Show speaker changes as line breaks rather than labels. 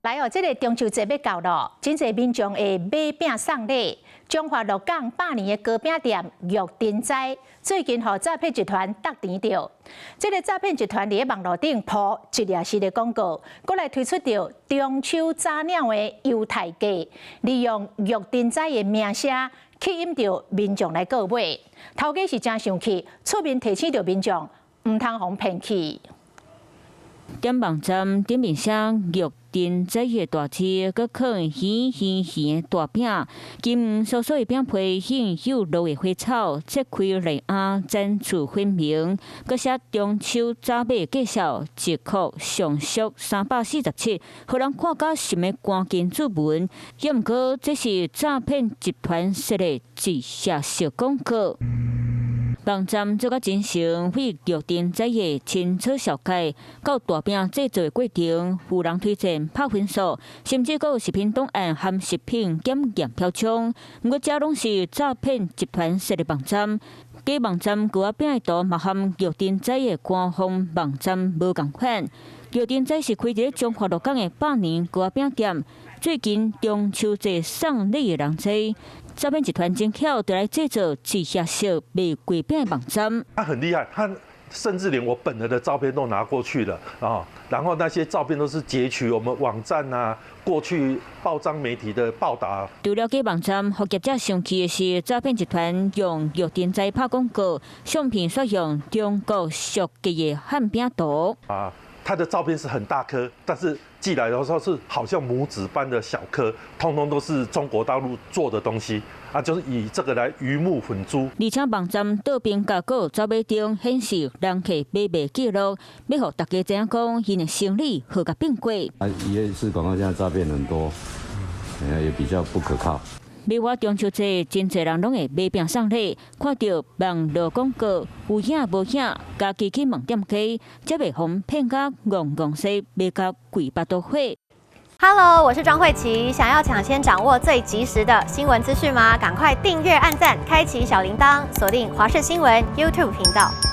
來哦，這个中秋節欲到囉，真濟民眾會買餅送禮。彰化鹿港百年的糕餅店玉珍齋，最近予詐騙集團觸電著。這个詐騙集團佇咧網路頂鋪一列式的廣告，閣來推出著中秋早鳥的優待價，利用玉珍齋的名聲吸引著民眾來購買。頭家是誠生氣，出面提醒著民眾，毋通予騙去。
點網站頂面寫玉珍齋的大字，閣囥圓圓圓的大餅，金黃酥酥的餅皮，印有落的花草，切開內餡層次分明，閣寫中秋早買介紹，一箍上俗347，予人看甲想欲趕緊注文。抑毋過，這是詐騙集團設的一下小廣告。網站做甲真誠，為玉珍齋的清楚紹介，到大餅製作的過程，有人推薦拍分數，甚至閣有食品檔案含食品檢驗標章。毋過，這攏是詐騙集團設的網站，假網站糕仔餅的圖嘛和玉珍齋的官方網站無仝款。玉珍齋是開佇咧彰化鹿港的百年糕仔餅店，最近中秋節送禮的人濟。詐騙集團真巧，就來製造一下小賣月餅的網站。
他很厲害，他甚至連我本人的照片都拿過去了啊！然後那些照片都是截取我們網站啊，過去報章媒體的報導。
除了假網站，予業者生氣的是，詐騙集團用玉珍齋拍廣告，相片煞用中國俗寄的漢餅圖。
啊，他的照片是很大顆，但是寄來的時候是好像拇指般的小顆，通通都是中國大陸做的東西啊，就是以這個來魚目混珠。
而且網站倒邊角閣有走馬燈顯示人客買賣記錄，欲予大家知影講，𪜶的生理予共變過。
啊，一頁式廣告現在詐騙很多，也比較不可靠。
每倚中秋節，真濟人攏會買餅送禮，看著網路廣告有影無影，家己去問店家，才袂予騙甲戇戇西，賣甲規腹肚火。
Hello，我是莊慧琪，想要搶先掌握最及時的新聞資訊嗎？趕快訂閱、按讚、開啟小鈴鐺，鎖定華視新聞 YouTube 頻道。